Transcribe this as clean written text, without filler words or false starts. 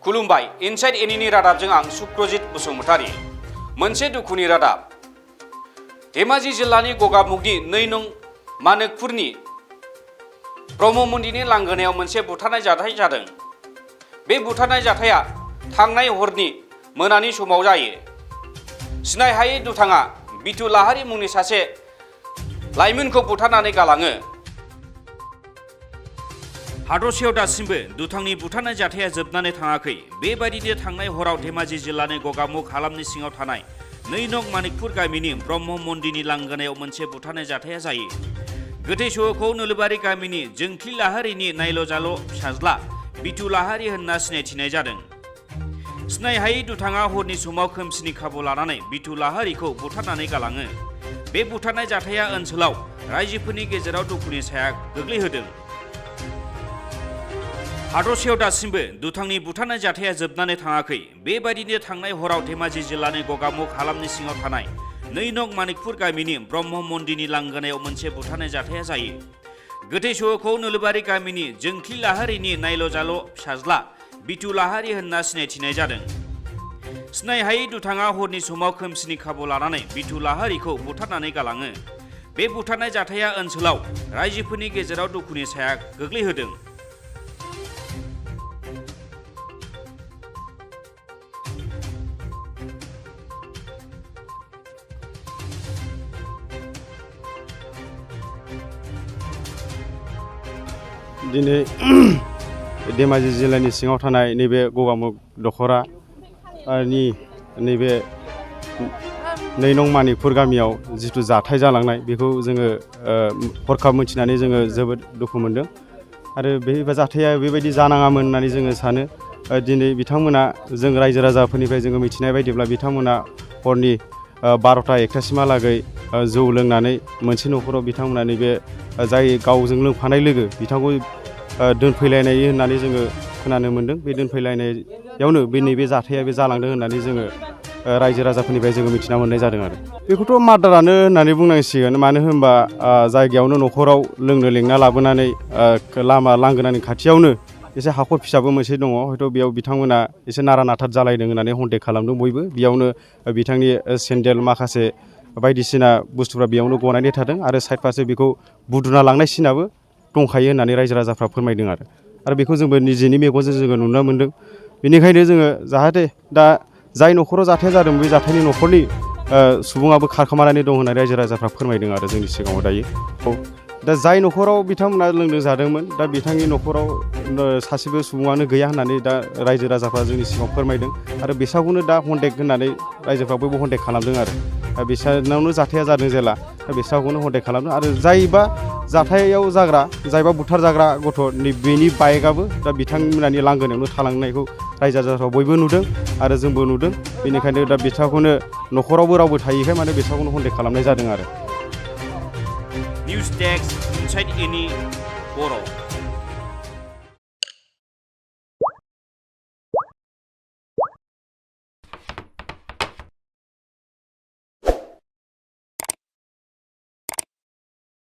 खुलुमबाय इनसाइड एनिनि रादाबजों आं सुक्रजित बसुमतारी। मोनसे दुखुनि रादाब। धेमाजि जिल्लानि गगामुगनि 2 नं मानिकपुरनि ब्रह्म मन्दिरनि लांगोनायाव मोनसे बुथारनाय जाथाय जादों। बे बुथारनाय जाथाया थांनाय हरनि मोनानि समाव जायो। सिनायहायै दुथाङा बिथु लाहारी मुंनि सासे लाइमोनखौ बुथारनानै गालाङो। हादरसेयाव दासिमबो दुथांनि बुथारनाय जाथाया जोबनानै थाङाखै। बेबायदिनो थांनाय हराव धेमाजि जिल्लानि गगामुग हालामनि सिङाव थानाय 2 नं मानिकपुर गामिनि ब्रह्म मन्दिरनि लांगोनायाव मोनसे बुथारनाय जाथाया जायो। गोथै सह'खौ नोलोबारि गामिनि जोंख्लि लाहारीनि नायल' जाल' फिसाज्ला बिथु लाहारी होनना सिनायथिनाय जादों। सिनायहायै दुथाङा हरनि समाव खोमसिनि खाबु लानानै बिथु लाहारीखौ बुथारनानै गालाङो। बे बुथारनाय जाथाया ओनसोलाव रायजोफोरनि गेजेराव दुखुनि साया गोग्लैहोदों। हादरसेयाव दासिमबो दुथांनि बुथारनाय जाथाया जोबनानै थाङाखै। बेबायदिनो थांनाय हराव धेमाजि जिल्लानि गगामुग हालामनि सिङाव थानाय 2 नं मानिकपुर गामिनि ब्रह्म मन्दिरनि लांगोनायाव मोनसे बुथारनाय जाथाया जायो। गोथै सह'खौ नोलोबारि गामिनि जोंख्लि लाहारीनि नायल' जाल' फिसाज्ला बिथु लाहारी होनना सिनायथिनाय जादों। सिनायहायै दुथाङा हरनि समाव खोमसिनि खाबु लानानै बिथु लाहारीखौ बुथारनानै गालाङो। बे बुथारनाय जाथाया ओनसोलाव रायजोफोरनि गेजेराव दुखुनि साया गोग्लैहोदों। दिनै धेमाजि जिल्लानि सिङाव थानाय नैबे गगामुग दख'रानि नैबे 2 नं मानिकपुर गामियाव जिथु जाथाय जालांनाय बेखौ जोङो हरखाब मोनथिनानै जोङो जोबोद दुखु मोनदों आरो बे जाथाया बेबायदि जानाङामोन होननानै जोङो सानो। दिनै बिथांमोना जों रायजो राजाफोरनिफ्राय जोङो मिथिनाय बायदिब्ला बिथांमोना हरनि 12टा 1टासिमहालागै जौ लोंनानै मोनसे न'खराव बिथांमोना नैबे जाय गावजों लोंफानाय लोगो बिथांखौ दोनफैलायनाय होननानै जोङो खोनानो मोन्दों। बे दोनफैलायनायावनो नैबे जाथाया जालांदों होननानै जोङो रायजो राजाफोरनिफ्राय जोङो मिथिना मोननाय जादों आरो बेखौथ' मार्डारानो होननानै बुंनांसिगोन। मानो होनबा जायगायावनो न'खराव लोंनो लेंना लाबोनानै लामा लांगोनानि खाथियावनो एसे हाखर फिसाबो मोनसे दङ। हयथ' बेयाव बिथांमोना एसे नारा नाथार जालायदों होननानै कन्टेक्ट खालामदों बयबो। बेयावनो बिथांनि सेन्देल माखासे बायदिसिना बुस्थुफ्रा बेयावनो गनानै थादों आरो साइड फारसे बेखौ बुद्रुना लांनाय सिनाबो दंखायो होननानै रायजो राजाफ्रा फोरमायदों आरो बेखौ जोंबो निजेनि मेगनजों जोङो नुनो मोन्दों। बेनिखायनो जोङो जाहाथे दा जाय न'खराव जाथाया जादों बे जाथायनि न'खरनि सुबुङाबो खारखोमानानै दं होननानै रायजो राजाफ्रा फोरमायदों आरो जोंनि सिगाङाव दायो। दा जाय न'खराव बिथांमोना लोंदों जादोंमोन दा बिथांनि न'खराव सासेबो सुबुङानो गैया होननानै दा रायजो राजाफ्रा जोंनि सिगाङाव फोरमायदों आरो बिसाखौनो दा कन्टेक्ट होननानै रायजोफ्रा बयबो कन्टेक्ट खालामदों आरो बिसोरनावनो जाथाया जादों जेला दा बिसाखौनो कन्टेक्ट खालामदों आरो जायबा जाथायाव जाग्रा जायबा बुथार जाग्रा गथ' बेनि बाइकआबो दा बिथांमोननि लांगोनायावनो थालांनायखौ रायजो राजाफ्रा बयबो नुदों आरो जोंबो नुदों। बेनिखायनो दा बिसाखौनो न'खरावबो रावबो थायैखाय माने बिसाखौनो कन्टेक्ट खालामनाय जादों आरो। निउस डेस्क इनसाइड एनि बर'।